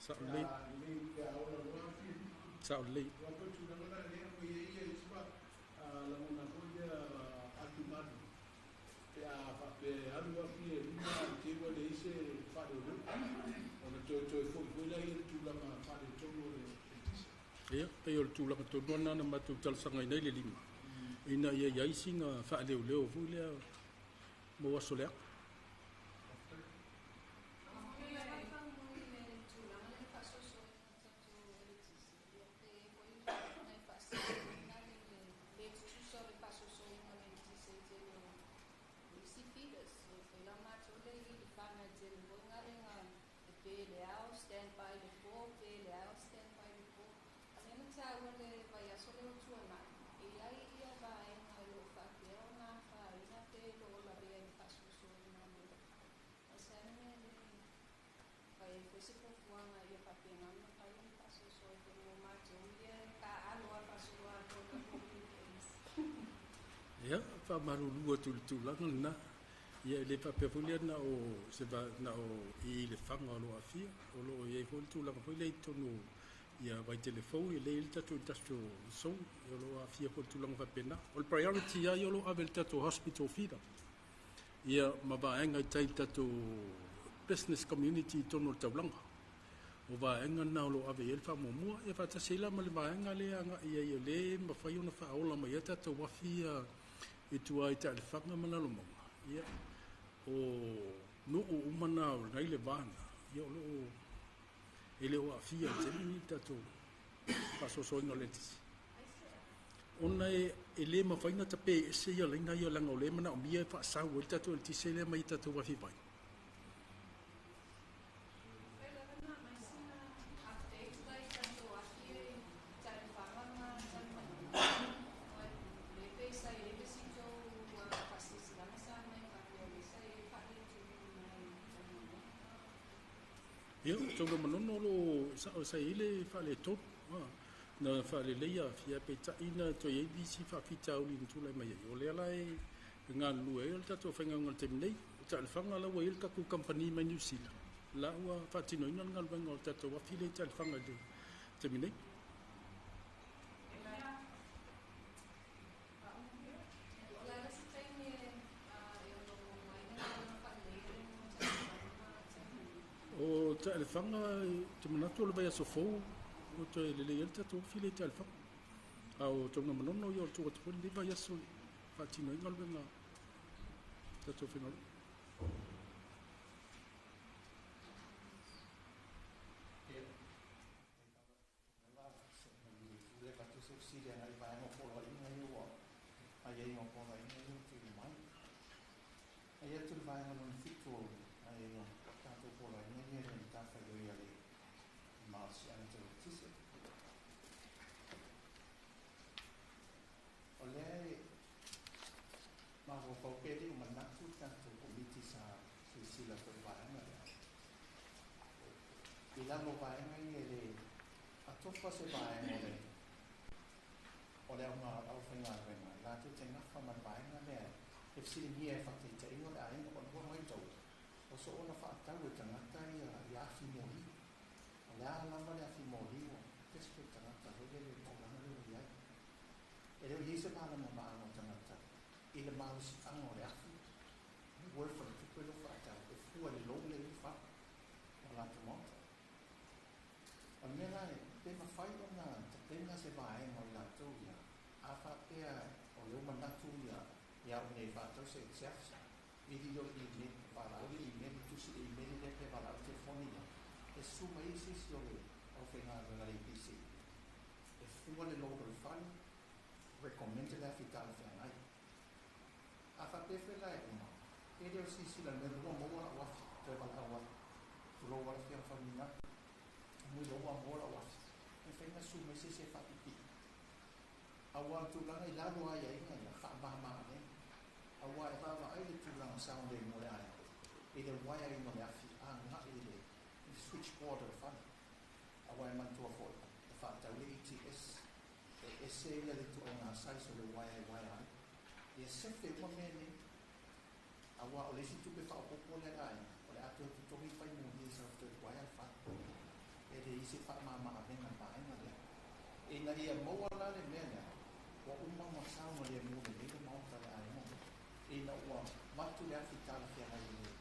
Sao lelei. Sao lelei. Pe a faapea e alu afi e lima i te i ua leai se faaleoleo, ona toe foi foi lea i le tulaga faaletonu o le eletise. Ia, pei o le tulaga tonu lava lena na matou talosagaina ai le lima, ina ia i ai sina faaleoleo foi lea mo aso leaga. Ia, faamalulu atu i le tulaga lena. Ia, e le faapea foi lea na o se na o i Lefaga o lo o aafia. O lo o i ai foi le tulaga foi lea i totonu o ia Vaitele fou, e lea e i ai le tatou industrial zone, o lo o aafia foi i le tulaga faapena. O le priority lava ia o lo o ave i le tatou hospital feeder, ia ma vaega i tai i le tatou business community i totonu o le taulaga. O vaega na o lo o ave i ai le faamuamua, ia faatasi ai la ma le vaega lea e agai i ai o lea e mafai ona faaola mai ai tatou afi ia i tua i Taelefaga ma Lalomauga. Ia, o nuu uma na o i le va lena, ia o lo o e le o aafia i le taimi lenei le tatou faasoasoaina o le eletise. Ona e le mafai ona tape ese ia laina ia leaga o lea e manaomia e faasau ai le tatou eletise lea mai i tatou afi vai. Ia, o Taulaumanono o lo o sao sa i ai le faaletonu, na faaleleia aafia, peitai na toe i ai nisi faafitauli na tulai mai ai. O lea la e galulue ai o le tatou faigaluega i le taimi nei. O Taelefaga la ua i ai le tatou kamupani mai Niu Sila, la ua faatinoina le galuega o le tatou afi lea i Taelefaga i le taimi nei. O Taelefaga, te manatu o le vaiaso fou ua toe lelei ai le tatou afi lea i Taelefaga. A o Taulaumanono, ia o le tuu atu foi lenei vaiaso e faatino ai galuega a tatou faigaluega. O lea e mafaufau pe le o manatu le tatou Komiti sa silasila foi i le vaega lea. I lalo o vaega ia e le atofa se vaega o le aufaigaluega latou te nafa ma le vaega lea e fesiligia e faataitaiga o le aiga o lua matau o soona faatau e tagata ia afi moli. O le a lava le afi moli ua desperate tagata foi lele i le tulaga lea ua i ai. E le o i ai se malamalamaaga o tagata i le malosiaga o le afi, worth o le tupe lea ua faatau e fua i le loan lea e i ai le fale o latou maota. O le mea la pe mafai ona tapena se vaega o i latou ia, a faapea o lea ua manatu ia ia au nei faatau se afi, vili lea o le email, valaau le email, tusi le email lea pe valaau le telefoni ia, e susu mai ai se isi o le aufaigaluega a le EPC e fua le load o le fale, recommend le afi talafeagai. A faapea foi la e uma, e le o silasila i le mea ua maua lau afi, toe valaau atu, tulou lava le afioga Faumuina, mui loa ua maua lau afi, e mafai ona susu mai se isi e faapipii. Aua o le tulaga i lalo o aiaiga ia, faamama avega. Aua e vaavaai le tulaga saogalemu o le aiga i le uaeaina o le afi agai i le switchboard o le fale. Aua e manatua foi, e faatau le ETS, e ese ia le ituaiga size o le uaea e uaea ai. Ia sefe uma mea nei. Aua o le isi tupe faaopoopo lea a le aiga, o le a toe totogi fai moli e sau toe uaea le fale. E Ina ia maua la le mea lea, ua uma ona saogalemu lelei le maota o le aiga lea, ina ua avatu le afi talafeagai lelei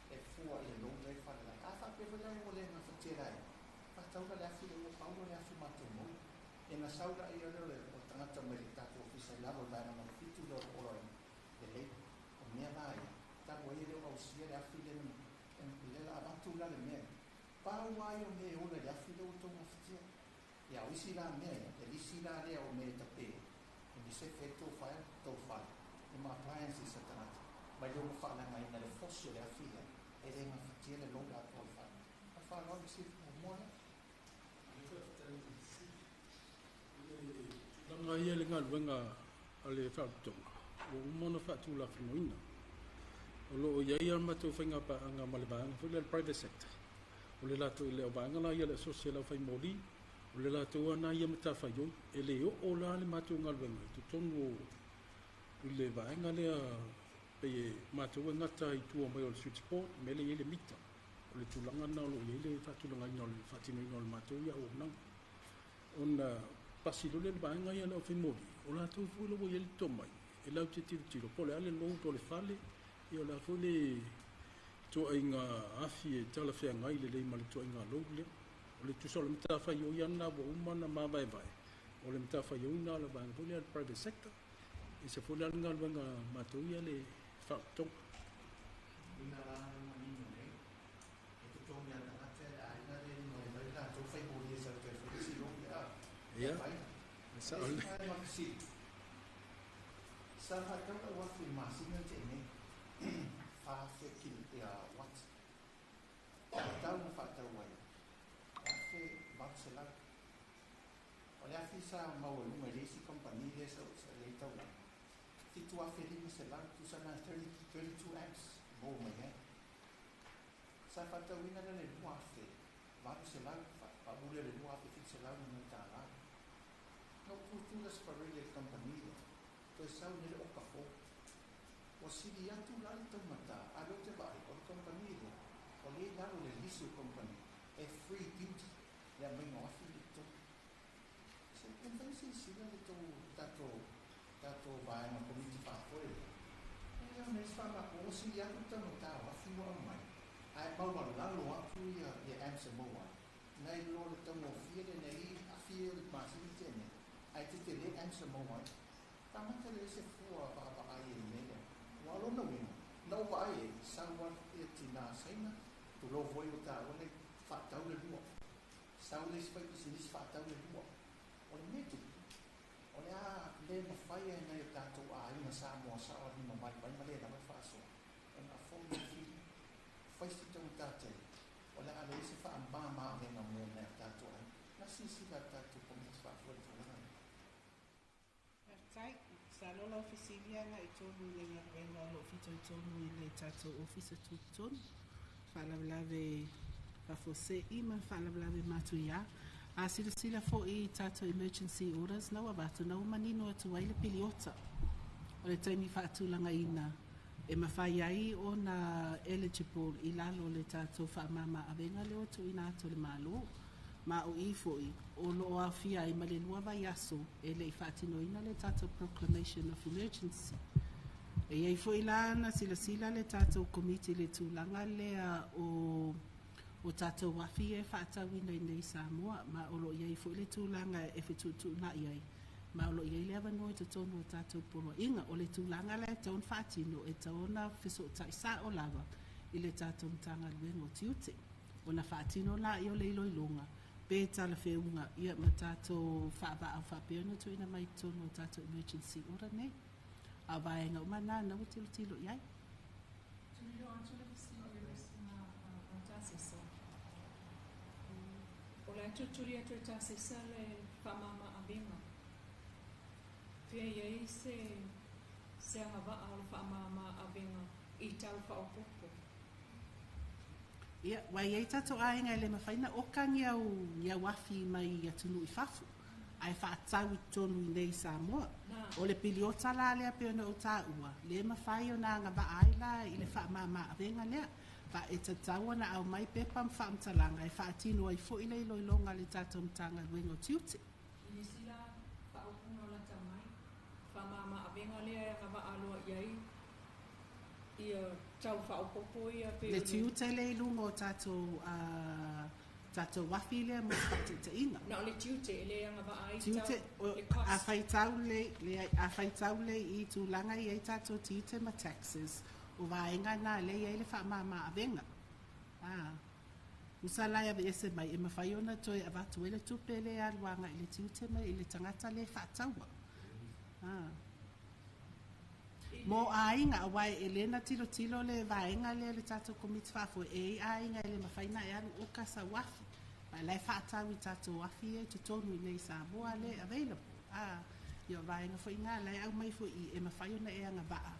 e fua i le loan lea e fale ai. A faapea foi la ua le gafatia e le aiga, faatau la le afi lea ua pau le afi matou maua. Ia ona sau lea o le tagata mai le tatou ofisa i lalo o le vaega lona 7 lea o le poloaiga lelei. O mea la ia, talu ai e le o ausia le afi lea, lea la avatu la le mea lea. Pau lava ia o mea e ola i le afi lea ua outou gafatia. Ia, o isi la mea ia, le lisi la lea o mea e tape, e mesefe ai tou fale, tou fale, i ma appliances a tagata, mai le ona faaleagaina le fosi o le afi lea, e le gafatia le load atoa o le fale. Ma le faaaloalo fesili muamua lea. I le tulaga ia i le galuega a le Faalapotopotoga, ua uma ona faatulafonoina. O lo o i ai a matou faiga paaga ma le vaega foi lea o le private sector. O le latou, le vaega la ia o le asosi a le aufai-moli, o le latou lava lena ia matafaioi. E le oo la le matou galuega i totonu o i le vaega lea pei e matou e gata i tua mai o le switchboard, mea lea e i ai le mita. O le tulaga lena o lo o i ai le faatulagaina o le faatinoina o le matou ia auaunaga. Ona pasi loa lea i le vaega ia a le aufai-moli, o latou foi la ua i ai le tomai, e latou te tilotilo po o le a le load o le fale, ia o le a foi le ituaiga afi e talafeagai lelei ma le ituaiga load lea. O le tusa o le matafaioi lava lena ua uma ona mavaevae, o le matafaioi lena o le vaega foi lea a le private sector. E ese foi la le galuega a matou ia le Faalapotopotoga. Ina la le manino nei, e totogi lava e tagata e le aiga lea e lima ai latou fai moli e sau toe fai le isi loan pe a Ia, fai. e Le sao isi lelei. vaega fesili, sa faatau lau afi i le masina na tea nei, 4000 kilo, ia, watts. O le tau na faatau ai, e 1800. O le afi sa maua i luga i le isi kamupani lea sa i ai taulaga, 7500, tusa na 32 amps maua mai ai. Sa faatauina la le 2800, faamuli le 2700 ma nai tala. Na ou tutu le Aso Faraile i le kamupani lea, toe sau nei le oka fou. Ua sili atu la le taugata, a o lea ou te vaai, o le kamupani lea, o lea i lalo o le lisi o kamupani e free duty le aumaiga o afi i totonu. Se e mafai ona silasila le tou tatou tatou vaega komiti faafoe lea, e le ona i ai se faamako, ua sili atu le taugata o afi ua aumai, ae maualalo atu ia ia amps e maua ai, nai lo le taugofie lea nei afi ia o le masina tea nei, ae tetele amps e maua ai. Faamata lelei se fua vaavaai i le mea lea. Aua o lona uiga, na ou vaai i ai, sau lava ia tina Saina, tulou foi ua taua nei, faatau le lua. Sau le isi faipisinisi faatau le lua. O le mea tupu, o le a le mafai e nai o tatou aiga Samoa sao a lima vaivai ma le lava le faasoa ona afou le fili. Fai si taugata tele, o le a leai se faamama-avega mo nai o tatou aiga. Na silasila le tatou Komiti Faafoe i le tulaga lea. Faafetai. Masalo lau fesili agai tonu i le galuega o lo o fitoitonu i le tatou Ofisa Tutotonu, Faalavelave Faafuasei ma Faalavelave Matuia. A silasila foi i tatou emergency orders na ua avatu, na ua manino atu ai le piliota o le taimi faatulagaina e mafai ai ona eligible i lalo o le tatou faamama-avega lea ua tuuina atu e le Malo. Ma o i foi o lo o aofia ai ma le 2 vaiaso e le i faatinoina le tatou Proclamation of Emergency. E i ai foi la na silasila le tatou Komiti i le tulaga lea o o tatou afi ia e faatauina iinei i Samoa, ma o lo o i ai foi le tulaga e fetuutuunai ai, ma o lo o i ai le avanoa i totonu o tatou poloaiga. O le tulaga la e tatau ona faatino, e tatau ona fesootai sao lava i le tatou Matagaluega o Tiute, ona faatino laia o le iloiloga pe talafeuga ia ma tatou faavaa o faapea ona tuuina mai i totonu o tatou emergency order nei. A o vaega uma na na ua tilotilo i ai. Tuliloa atu le fesili a le susuga a Tasesa. O le a tulituli atu e Tasesa le faamama-avega. Fea i ai se se agavaa o le faamama-avega i tau faaopoopo? Ia, ua i ai tatou aiga e le mafai ona oka ni au, ni au afi mai atunuu i fafo, ae faatau i totonu i inei i Samoa. O le piliota la lea pei ona ou taua, le mafai ona agavaa ai la i le faamama-avega lea. Fa e tatau ona aumai pepa ma faamatalaga e faatino ai foi le iloiloga a le tatou Matagaluega o Tiute. I nisi la avega lea e agava'a loa i ai ia tau faaopopo ia pe Le tiute le i luga o tatou tatou uafi lea mo se faataitaiga. Na o le tiute e le agava'a ai Tiute, tau le a cost. faitau le, leai, a faitau le i tulaga i ai tatou tiute ma taxes, o vaega na lea e i ai le faamama avega. Ah. Tusa la e aveese mai, e mafai ona toe avatu ai le tupe lea e alu agai i le tiute ma i le tagata lea e faataua. Ah. Mo aiga, aua e le na tilotilo le vaega lea le tatou komiti faafoe, e i ai aiga e le mafai ona e alu oka sau afi. Ma la e faatau i tatou afi ia i totonu i nei Samoa le available. Ah, ia o vaega foi ngā, la e aumai foi i e mafai ona e agavaa,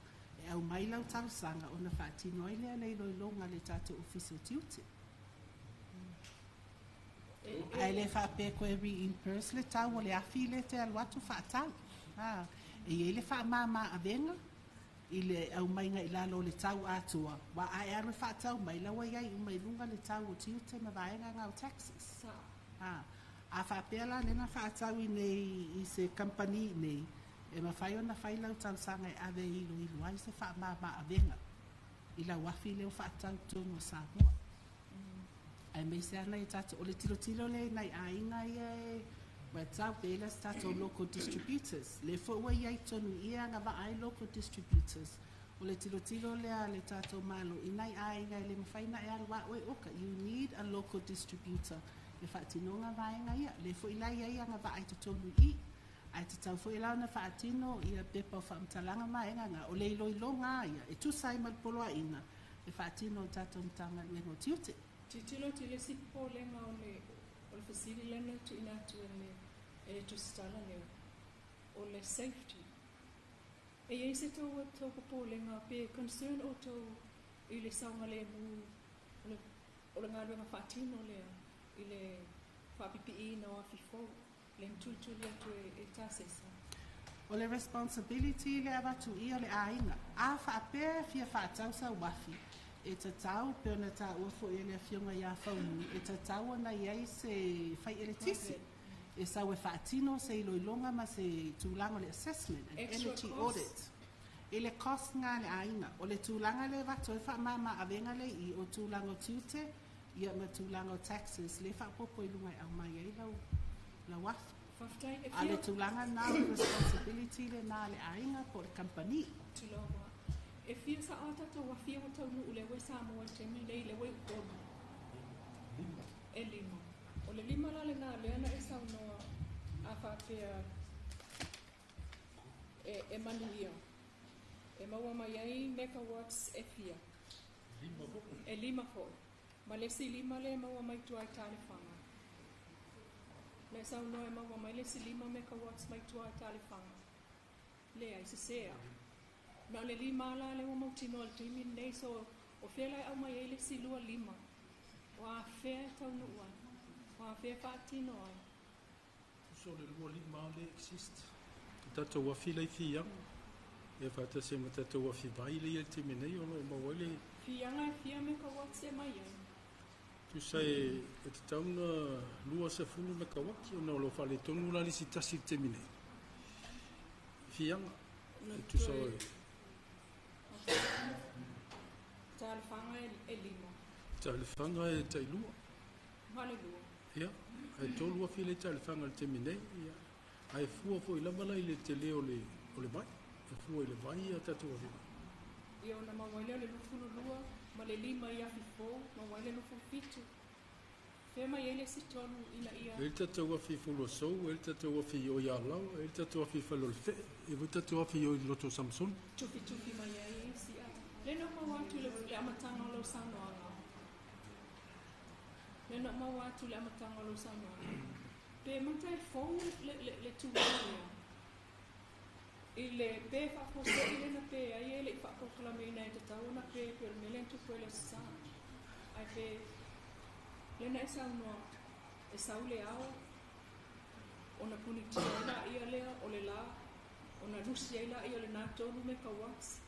e aumai lau talosaga ona faatino ai lea le iloiloga a le tatou Ofisa o Tiute. Ae le faapea koe reimburse le tau o le afi lea e te alu atu faatau. Ah, e i ai le faamama avega i le aumaiga i lalo o le tau atoa, wa a e alu e faatau mai, la ua iai uma i luga le tau o tiute ma vaega ngā o taxes. Ah, a faapea la lena faatau i nei i se company nei, e mafai ona fai lau talosaga e ave e iloilo ai se faamama avega i lau afi lea o faatau i totonu o Samoa. Aemaise ana i tatou, o le tilotilo lea i nai aiga ia e ua tau pe i se tatou local distributors. Le foi ua iai tonu i ia agavaa ai local distributors. O le tilotilo lea a le tatou Malo i nai aiga e le mafai ona e alu a oe oka. You need a local distributor e faatinoga vaega ia. Le foi la iai agavaa i totonu i. Ae tatau foi la ona faatino ia pepa o faamatalaga vaega nga. O le iloiloga ia e tusa ai ma le poloaiga e faatino o tatou Matagaluega o Tiute. Tilotilo atu i le isi popolega o le fesili lea na tuuina atu e le tusitala lea, o le safety. E iai se tou popolega pe concern outou i le saogalemu o le galuega faatino lea i le faapipiiina o afi fou le na tulituli atu e tasesa. O le responsibility le avatu ia le aiga. A faapea fia faatau sau afi, e tatau pe ona taua foi e le afioga ia Faumui, e tatau ona iai se fai eletisi. E sau e faatino se iloiloga ma se tulaga o le assessment and Extra energy cost. audit. I le cost ngā le aiga. O le tulaga le avatu ai faamama avega le i o tulaga o tiute, ia ma tulaga o taxes, le faapopo i luga e aumai ai lau afi. Faafetai e A le fia tulaga nā o le responsibility le nā le aiga po o le company. Tuloa. E fia sa o tatou afi ua taunuu le ua i Samoa i le taimi lenei, le ua i Upolu. E lima. O le lima la lenā lea na e saunoa a faapea e manuia. E maua mai ai megawatts e fia. E lima foi. Ma le isi lima lea e maua mai tua i Talefaga. Le saunoa e maua mai le isi 5 megawatts mai tua i Talefaga. Lea i sesea. Na o le lima la le ua mautinoa i le taimi lenei, so o fea la e aumai ai le isi 25. O a fea e taunuu ai. O a fea e faatino ai. Tusa o le 25 le exist. Tatou afi lai fiaga. E faatasi ai ma tatou afi vai le ia i le taimi nei o lo o maua ai le Fiaga e fia megawatts e mai ai. Tusa e tatau ona 20 megawatts ona o lo o faaletonu la le isi tasi i le taimi nei. Fiaga. Na E tusa toe o e Talefaga e lima. Talefaga e tailua. Ma le lua. Ia, ae tolu afi le talefaga i le taimi nei. Ia, ae fua foi lava la i le tele o le vai. E fua i le vai ia tatou afi vai. Ia ona maua ai lea o le 22 ma le lima i afi fou, maua ai le 27. Fea mai ai le isi tolu ina ia E le tatou afi Fuluasou, e le tatou afi i o i Alau, e le tatou afi i Fale o le Fee, e foi tatou afi i o i Loto Samson. Tufitufi mai ai isi a. Le na maua atu le amataga o lau saunoaga. Le na maua atu le amataga o lau saunoaga. Pe mata e fou le tulaga lea. I le pe faafuasei le na pe ai e le i faapolokalameina e tatau ona pe pe o le mea lea na tupu ai le aso Sa. Ai pe le na e saunoa e sau le ao ona punitia ai la ia lea o le la ona lusi ai la ia o le nā tolu megawatts.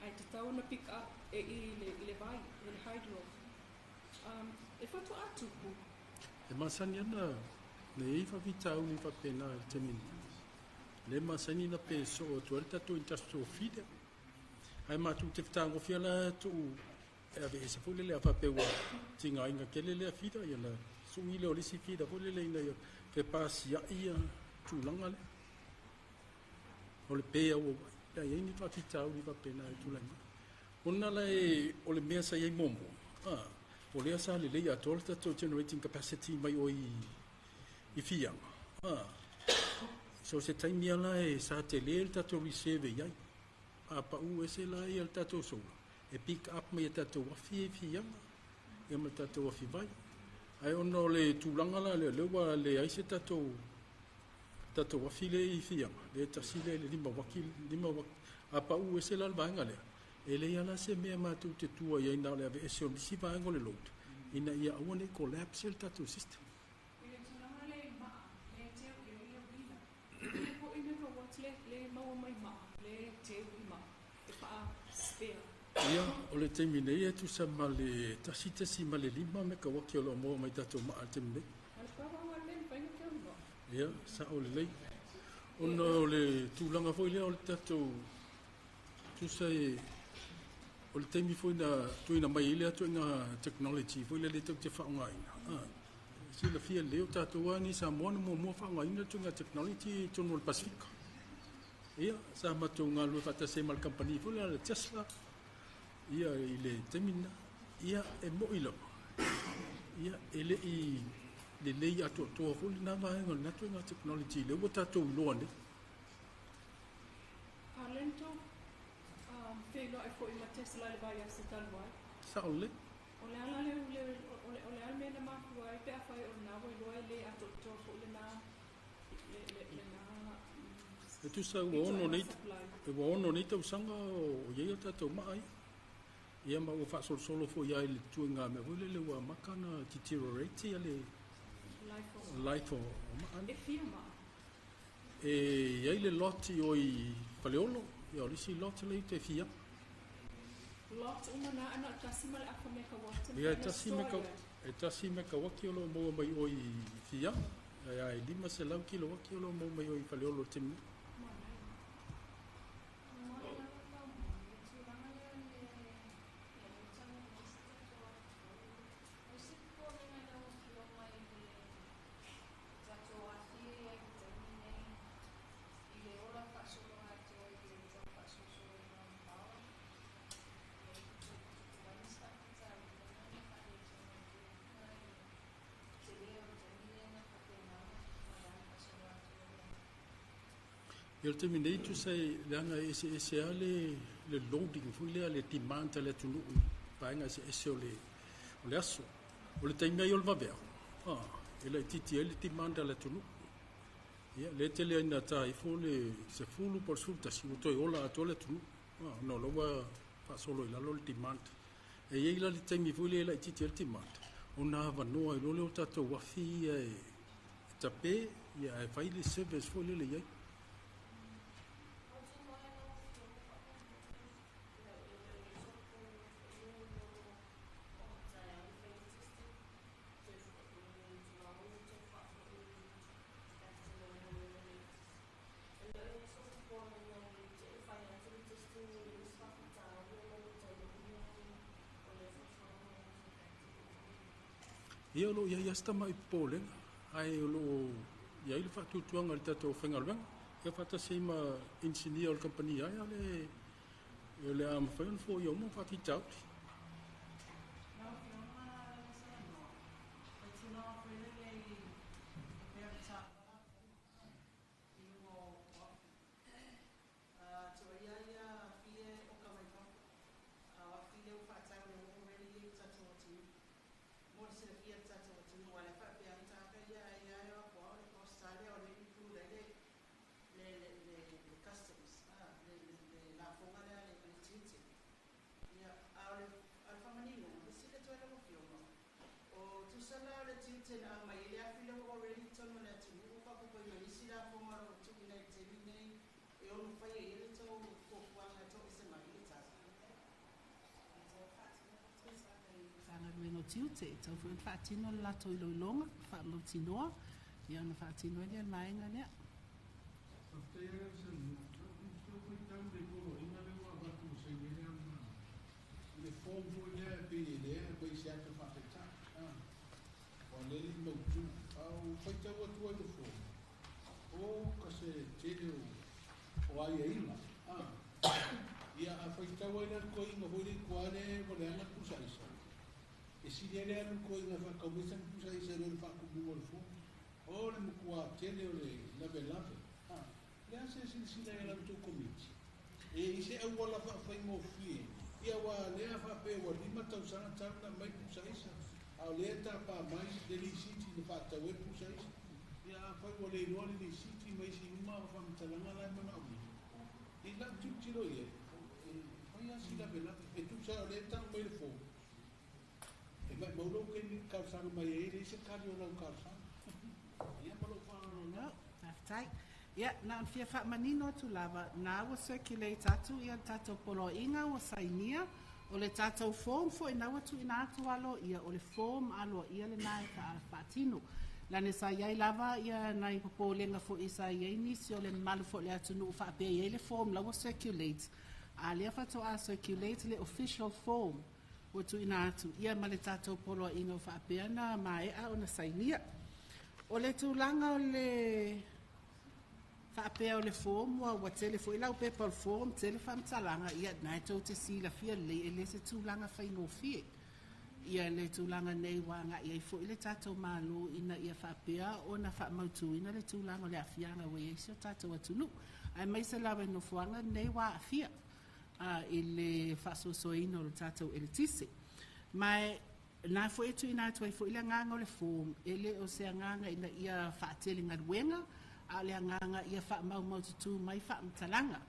Ai tatau ona pick up e i le vai, i le hydro. E faatoa tupu. E masani ana le i whawhitauli whapena i le taimi nei. Le masani na pe soo atu ai le tatou industrial feeder. Ae matou te fetagofia la tuu e aveese foi lele a faapea ua tigaina tele lea feeder, ia ona sui lea o le isi feeder foi lele ina ia fepasiai ia tulaga lea. O le pe auauai, pe a i ai ni faafitauli faapena e tulai mai. Ona la e, o le mea sa i ai muamua, a, o lea sa lelei atoa le tatou generating capacity mai o i Fiaga, a, so se taimi lava la e sa tele le tatou reserve e i ai. A pau ese la ia le tatou solar, e pick up mai e tatou afi e Fiaga, ia ma le tatou afi vai. Ae ona o le tulaga la lea, lea ua leai se tatou afi lea i Fiaga, lea e tasi lea i le 5 uaki, 5 uaki. A pau ese la le vaega lea, e leai lava la se mea matou te tua i ai na o le aveese o nisi vaega o le load, ina ia aua ne i collapse le tatou system. I le tulaga lea i maa, lea e teu i ai le uila. E foi megawatts le maua mai maa, le teu i maa, e faa spare. Ia, o le taimi nei e tusa ma le 1.5 megawati o lo o maua mai tatou maa i le taimi nei. A le power le mafai ona teu i maa. Ia, sao lelei. Ona o le tulaga foi lea o le tatou tusa e o le taimi foi na tuuina mai ai le ituaiga technology foi lea tatou te faaaogaina. Silafia lelei o tatou lava nei Samoa na muamua faaaogaina le ituaiga technology i totonu o le Pasefika. Ia, sa matou galulue faatasi ai ma le kamupani foi lea a le Tesla, ia i le taimi lena. Ia, e moi lava, ia, e le i lelei atoatoa foi lena vaega o lena ituaiga technology lea ua tatou iloa nei. A o lea na tou feiloai foi ma Tesla i le vaiaso talu ai. Sao lelei. O le ala lea, o le a le mea na mafua ai pe afai o lena ua iloa e le atoatoa foi lena lena E tusa ua ono nei, ua ono nei tausaga o i ai o tatou maa ia. Ia ma ua faasolosolo foi lava i le ituaiga mea foi lele ua amata ona deteriorate ia le life o maa. E fia maa? E i ai le lot i o i Faleolo, ia o le isi lot lea i te Fiaga. Lot uma na ana o 1.5 megawatt. Ia, e 1 megawati o lo o maua mai o i Fiaga, ia e 500 kilowati o lo o maua mai o i Faleolo i le taimi nei. Ia o le taimi nei tusa e leaga e eseese lava le loading foi lea, le demand a le atunuu i vaega eseese o le aso. O le taimi ai o le vaveao, e laitiiti ai le demand a le atunuu. Ia, lea e tele ai ina ta ifo le 10 po o le 11 ua toe ola atoa le atunuu. Ona o la ua faasolo i lalo le demand. E i ai la le taimi foi lea e laitiiti ai le demand, ona avanoa ai loa lea o tatou afi ia e tape, ia ae fai le service foi lele i ai. Ia o lo o i ai lava se tamai popolega, ae o lo o i ai le faatuatuaga i le tatou aufaigaluega. Ia faatasi ai ma inisinia o le kamupani ae le o le a mafai ona foia uma faafitauli. Lau Afioga Salanoa, o le tulaga foi lele i pei ona taua i luga o afi. Tuuaia ia afi e oka mai fafo. A o afi lea ua faatau lea ua already i ai i le tatou atunuu. Mo le silafia e le tatou atunuu, aua o lea e faapea ai tagata ia ai lava e o atu lava o le cost lava lea o lea e include ai le customs, le lafoga lea a le tiute. Ia, a o le faamaninoga, fesili atu ai lau Afioga, o tusa la o le tiute na aumai ai le afi lea ua already i totonu o le atunuu ua faaopoopo ai ma nisi lafoga o lo o tuuina i le taimi lenei e ono faia i ai le tou fuafuaga e toese mai ai le tau. Matagaluega o Tiute, e tatau foi ona faatino le latou iloiloga, faamautinoa, ia ona faatino ai lea o le vaega lea. Faafetai lava le saunoa. Ou te tau faitau i le poloaiga lea ua avatu ua saini ai Le Ao o le Malo i le form foi lea e pei e lea e aumai i se ata faataitai, a, ua le le i mautu. A ou faitau atu ai i le form, o ka se tele o aiaiga, a. Ia, a faitau ai la le toeaina foi lea i tua lea ua leaga le pusa aisa, e sili ai le alu i le toeaina e faatau mai sana pusa aisa i lo le faatumuga o le form. O le matua tele o le lavelave. A, o le a se silasila i a la outou Komiti? E i ai se auala faafaigofie? Ia aua o lea faapea ua 5 tausaga talu ona aumai pusa aisa, a o lea e tapa mai le lisiti na faatau ai le pusa aisa. Ia afai ua le iloa le lisiti ma isi uma faamatalaga la e manaomia, i lau tilotilo i ai, e fai lava si lavelave. E tusa o lea e tau mai le form, E maumau lou taimi e talosaga mai ai, e leai se tali o lau talosaga. Ia ma lou faaaloalo lava. Malo, faafetai. Ia, na ona fia faamanino atu lava, na ua circulate atu ia le tatou poloaiga ua sainia, o le tatou form foi na ua tuuina atu aloaia, o le form aloaia lena e faatino. Leaga sa i ai lava ia nai popolega foi sa i ai nisi o le mamalu foi o le atunuu faapea e i ai le form la ua circulate, a o lea faatoa circulate le official form ua tuuina atu, ia ma le tatou poloaiga ua faapea ona maea ona sainia. O le tulaga o le faapea o le form ua tele foi lau pepa o le form, tele faamatalaga, ia na e tou te silafia lelei e le o se tulaga faigofie. Ia le tulaga nei ua agai ai foi le tatou Malo ina ia faapea ona faamautuina le tulaga o le aafiaga ua i ai si o tatou atunuu, aemaise lava i nofoaga nei ua aafia i le faasoasoaina o le tatou eletise. Ma o lena foi e tuuina atu ai foi le agaga o le form, e le o se agaga ina ia faatele galuega, a o le agaga ia faamaumaututu mai faamatalaga,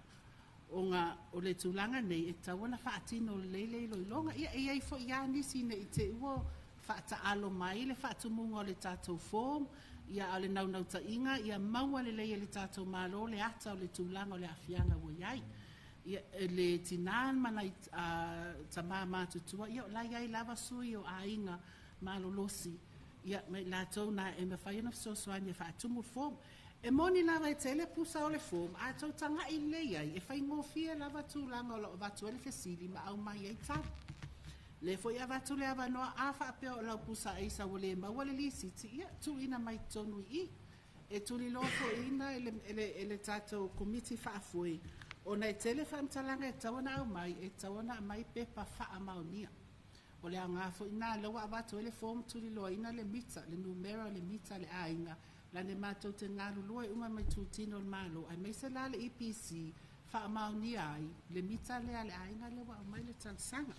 ona o le tulaga nei e tatau ona faatino lelei le iloiloga. Ia, e i ai foi lava nisi ne i te i ua faataalo mai le faatumuga o le tatou form, ia a o le naunautaiga ia maua lelei e le tatou Malo le ata o le tulaga o le aafiaga ua i ai. Ia, le tina ma nai tama matutua, ia o la e i ai lava sui o aiga malolosi, ia, ma i latou na e mafai ona fesoasoani e faatumu le form. E moni lava e tele pusa o le form, a tou taga'i lelei ai, e faigofie lava tulaga o lo o avatu ai le fesili ma aumai ai tali. Lea foi e avatu le avanoa, a faapea o lau pusa aisa ua le maua le lisiti, ia, tuuina mai totonu i i. E tuliloa foiina e le tatou Komiti Faafoe, ona e tele faamatalaga e tatau ona aumai, e tatau ona aumai pepa faamaonia. O le aoga foi lena lea ua avatu ai le form tuliloaina le mita, le numera o le mita a le aiga, lana e matou te galulue uma ma itutino o le Malo, aemaise la le EPC, faamaonia ai le mita lea a le aiga lea ua aumai le talosaga.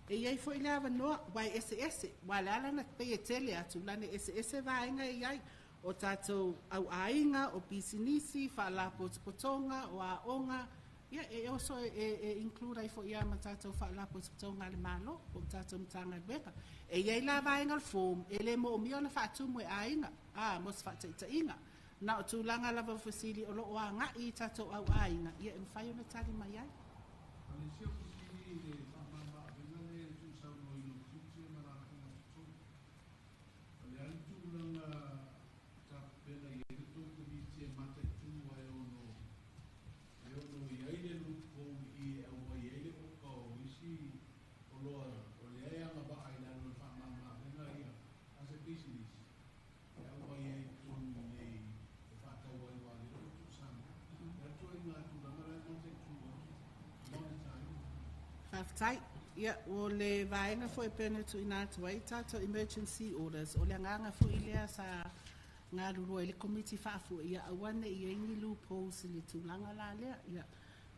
E i ai foi le avanoa, aua e eseese, aua o le a la pei e tele atu, lana e eseese vaega e i ai, o tatou auaiga, o pisinisi, faalapotopotoga, o aoga, ia e oso e include ai foi lava ma tatou faalapotopotoga a le Malo po o tatou Matagaluega. E i ai la vaega o le form e le moomia ona faatumu e aiga, a, mo se faataitaiga. Na o tulaga lava o fesili o lo o agai i tatou auaiga, ia e mafai ona tali mai ai. A o le isi au fesili i le faamama-avega lea e tuusaunoaina o tiute ma lafoga totogi, o le a le tulaga tapena i ai le tou Komiti e mataitu ai ono e ono i ai le loophole i i e aumai ai le oka o isi oloa o lea e agavaa i lalo o le faamama-avega ia a se pisinisi e aumai ai i totonu i inei e faatau ai aua o lea ua tuusaunoa. O le a le ituaiga tulaga la e mataitu ai, monitor ina? Faafetai. Ia, o le vaega foi e pei ona tuuina atu ai tatou emergency orders, o le agaga foi lea sa galulue ai le Komiti Faafoe, ia aua ne i i ai ni loopholes i le tulaga la lea. Ia,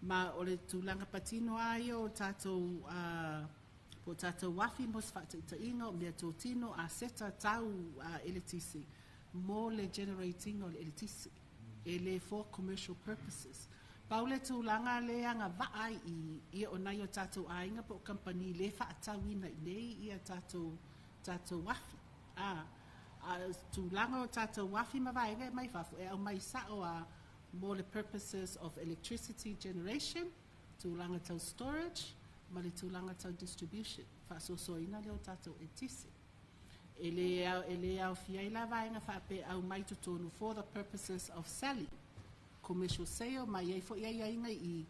ma o le tulaga patino lava ia o tatou po o tatou afi mo se faataitaiga, o meatotino, aseta tau eletise mo le generate ina o le eletise, e le for commercial purposes. Pau le tulaga lea e agavaa ai i i, ia o nai o tatou aiga po o kamupani le faatauina i inei ia tatou afi. A o tulaga o tatou afi ma vaega e mai fafo, e aumai sao lava mo le purposes of electricity generation, tulaga tau storage ma le tulaga tau distribution, faasoasoaina lea o tatou eletise. E le aofia ai la vaega faapea aumai totonu for the purposes of selling. commercial sale ma e i ai foi aiaiga i i,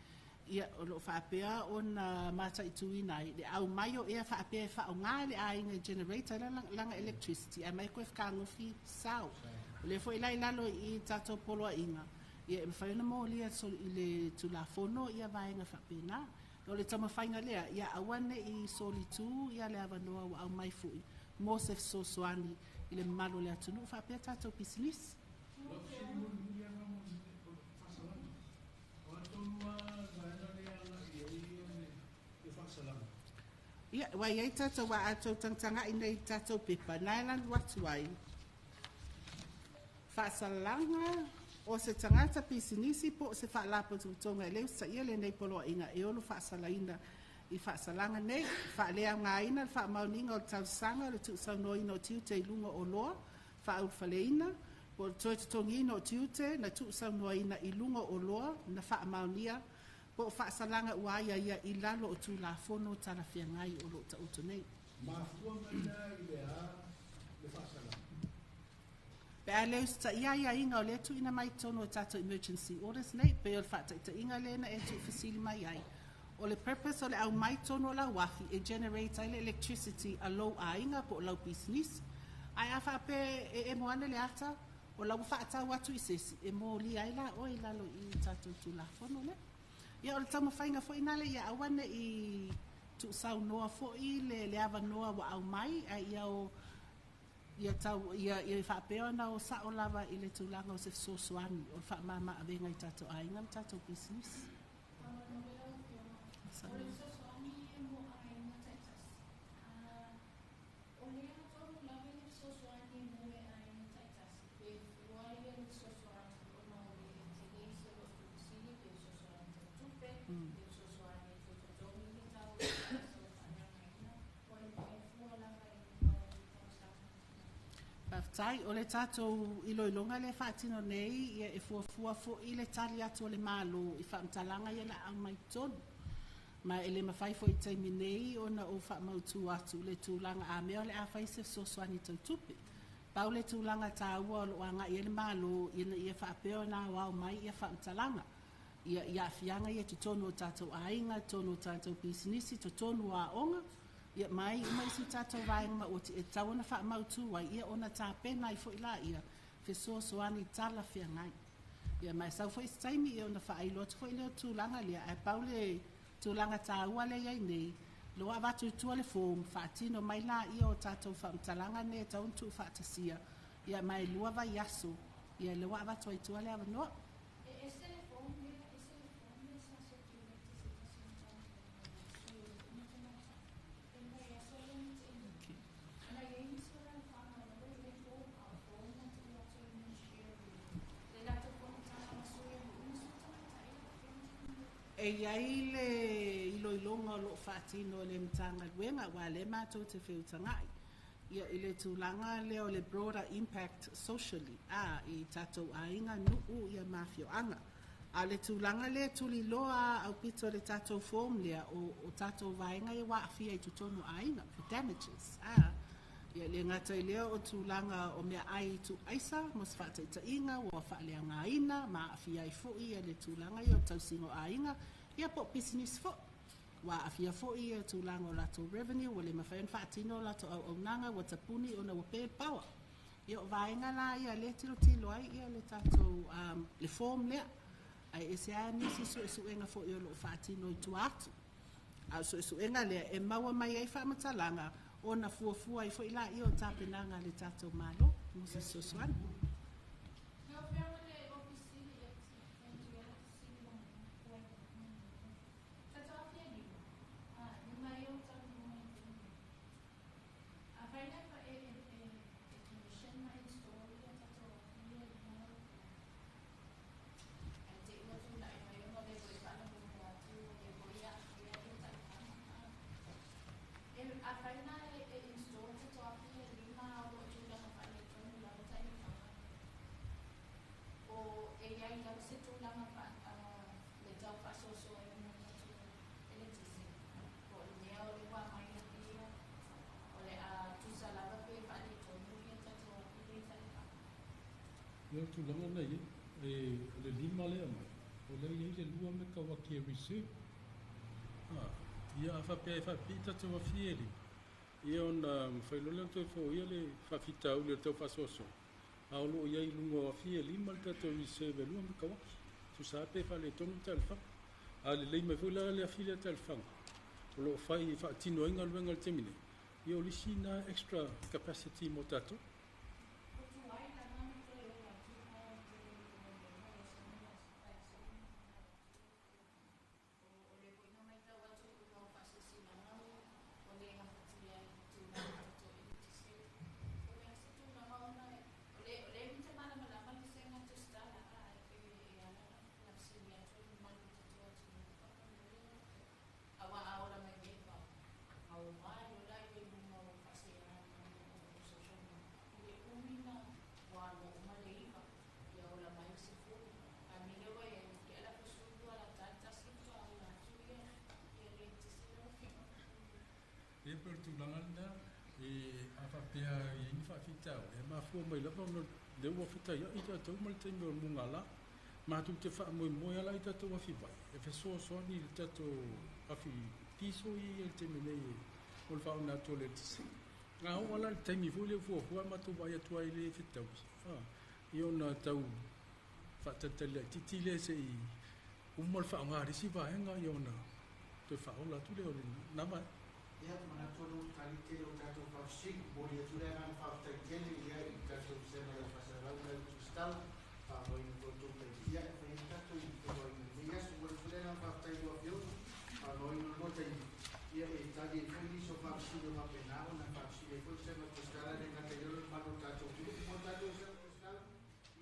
ia, o lo o faapea ona mataituina ai le aumai o ea faapea e faaaoga e le aiga e generate ai lana electricity ae aumai koe fetagofi sao. O lea foi la i lalo i i tatou poloaiga, ia e mafai ona molia i le Tulafono ia vaega faapena. O le taumafaiga lea, ia aua ne i solitu ia le avanoa ua aumai foi mo se fesoasoani i le mamalu o le atunuu faapea tatou pisinisi. Lau fesili mulimuli lava faamolemole, o le faasalaga. O a tonu lava le vaega lea e agai i ai le faasalaga? Ia, ua i ai tatou, aua a outou tagatagai nei i le tatou pepa, na e alu atu ai, Faasalaga o se tagata pisinisi po o se faalapotopotoga e le usitaia lenei poloaiga e ono faasalaina i faasalaga nei, Faaleaogaina le faamaoniga o le talosaga o le tuusaunoaina o tiute i luga o oloa faaulufaleina po o le toe totogiina o tiute na tuusaunoaina i luga o oloa na faamaonia po o faasalaga ua aiaia i lalo o Tulafono talafeagai o lo o taoto nei. Mafua mai la i le a le faasalaga? Pe a le usitaia aiaiga o lea e tuuina mai i totonu o tatou emergency orders nei, pei o le faataitaiga lea na e tuufesili mai ai, o le purpose o le aumai i totonu o lau afi e generate ai le electricity a lou aiga po o lau pisinisi. Ae a faapea e emo ane le ata, o la ua faatau atu i se isi, e molia ai la oe i lalo i i tatou Tulafono lea. Ia o le taumafaiga foi nale ia aua ne i tuusaunoa foi le avanoa ua aumai, ae ia o ia tau ia ia faapea ona o sao lava i le tulaga o se fesoasoani o le faamama-avega i tatou aiga ma tatou pisinisi. Faamolemole lau Afioga, o le fesoasoani ia mo aiga taitasi. O lea tonu lava le fesoasoani mo e aiga taitasi, pe fua ia le fesoasoani ona o le tele se o lo o tuufesili, pe fesoasoani tau tupe, pe fesoasoani e toe totogi le tau o le aisa ua faaleaogaina, o le mea e fua lava i luga o le talosaga na tuuina atu. Faafetai. O le tatou iloiloga lea e faatino nei, ia e fuafua foi le tali atu a le Malo i faamatalaga ia o le a aumai i totonu. Ma e le mafai foi i le taimi nei ona ou faamautu atu le tulaga a mea o le a fai se fesoasoani tau tupe. Pau le tulaga taua o lo o agai i ai le Malo ina ia faapea ona aoao mai ia faamatalaga, ia i aafiaga ia i totonu o tatou aiga, totonu o tatou pisinisi, totonu o aoga, ia ma ai uma isi tatou vaega maoti e tatau ona faamautu ai, ia ona tapena ai foi laia fesoasoani talafeagai. Ia ma e sau foi se taimi ia ona faailo atu foi lea o tulaga lea, ae pau le tulaga taua lea e i ai nei, lea ua avatu i tua le form, faatino mai laia o tatou faamatalaga nei e tatau ona tuufaatasia, ia ma e 2 vaiaso, ia lea ua avatu ai i tua le avanoa. E ese le form lea, ese le form lea sa circulate e se tasi o Matagaluega i sui o nuu ma tamaitai i le vaiaso lea na tea nei. Na i ai nisi o alafaga o lalo i le form, a o form na tuu atu e le Ministry o le latou fonotaga ma sui o nuu ma sui tamaitai lau Afioga. E i ai le iloiloga o lo o faatino e le Matagaluega, aua o lea matou te feutagai ia i le tulaga lea o le broader impact socially a i tatou aiga, nuu ia ma afioaga. A o le tulaga lea e tuliloa aupito i le tatou form lea o tatou vaega ia ua aafia i totonu o aiga for damages. A ia le gata i lea o tulaga o meaai tuuaisa mo se faataitaiga ua faaleaogaina ma aafia ai foi ia le tulaga ia o tausiga o aiga ia po o pisinisi foi. Ua aafia foi ia tulaga o latou revenue, ua le mafai ona faatino latou auaunaga, ua tapuni ona ua pe le power. Ia o vaega la ia lea e tilotilo ai ia le tatou le form lea. Ae ese lava nisi suesuega foi o lo o faatino i tua atu. A o suesuega lea e maua mai ai faamatalaga ona fuafua ai foi laia o tapenaga a le tatou Malo mo se fesoasoani. Lau Afioga i le Ofisa Sili, ia, e atu ia lau fesili ua maua ai Tatou afia lima, lima ia ua taunuu mai i le taimi nei. Afai la e e commission ma install ia tatou afi ia lima lau Afioga, ae te i ua tulai mai ona o lea foi e faalogologo atu o lea foi e aafia ia taifana. Afai la e install tatou afi ia lima a o lo o tulaga faaletonu lava taifana, o e i ai lava se tulaga le tau faasoasoaina o tatou eletise, po o le mea o le ua aumai afi ia, o le a tusa lava pe faaletonu ia tatou afi ia i taifana. Ia, o le tulaga lena e i ai. E o le 5 lea mai, o lea e i ai le 2 mekauati e reserve. Ia a faapea e faapipii tatou afi ia e 5, ia ona mafai loa lea ona toe foia le faafitauli o le tau faasoasoa, a o lo o i ai i luga o afi e 5 le tatou reserve e 2 mekauati. Tusa lava pe faaletonu le talifaga. A lelei mai foi la le afi lea talifaga, o lo o fai e faatino ai galuega i le taimi nei, ia o le isi lena extra capacity mo tatou. O lea foi na matau atu i luga o faasilasilaga ua le gafatia i tulaga o tatou eletise. Po o le a se tulaga ona o lea e te malamalama le vasega a Tusitala ae pei e ala ona fesili atu ai mamalu o le tatou atunuu faamolemole aua a ola mai nei vao, gauma ai loa la i luga o faaseenana o social media i le umi na ua aloa uma le 9, ia ola mai le 10. A o le mea lea ua i ai, te ala foi 12 lata le 1 faatoa ola atu ia le eletise lau Afioga. Ia pei o le tulaga lena, e a faapea e i ai ni faafitauli, e mafua mai lava ona o lea ua fetaiai tatou ma le taimi o le mugala. Matou te faamoemoe lava la i tatou afi vai e fesoasoani i le tatou afi piso ia i le taimi nei mo le faaoga atu o le eletise. A oo lava la i le taimi foi lea ua fuafua matou vaai atu ai le fetaui, ia ona tau faatalitali laitiiti lea se i uma le faaaoga a le isi vaega, ia ona toe faaola atu lea o lena vaega. Ia, manatu o lea ua tali tele o tatou faafesili. Momoli atu le agaga faafetai tele ia i tatou vasega o le Aufaisalavau ma le Tusitala, faamoeina foi outou taimi ia e fai ai le tatou feiloaiga i lenei aso. Momoli atu le agaga faafetai i lua afioga, faanoaina o lua taimi ia e tali ai foi nisi o faafesili o faapena ona faafesili ai foi vasega o Tusitala e le gata i lea o le mamalu o le tatou atunuu. Mo tatou vasega o Tusitala,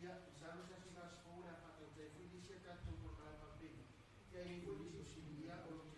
ia, masalo se aso fou o le a faataitai foi nisi a tatou polokalame faapena. Ia e i ai foi nisi o fesili ia o lo o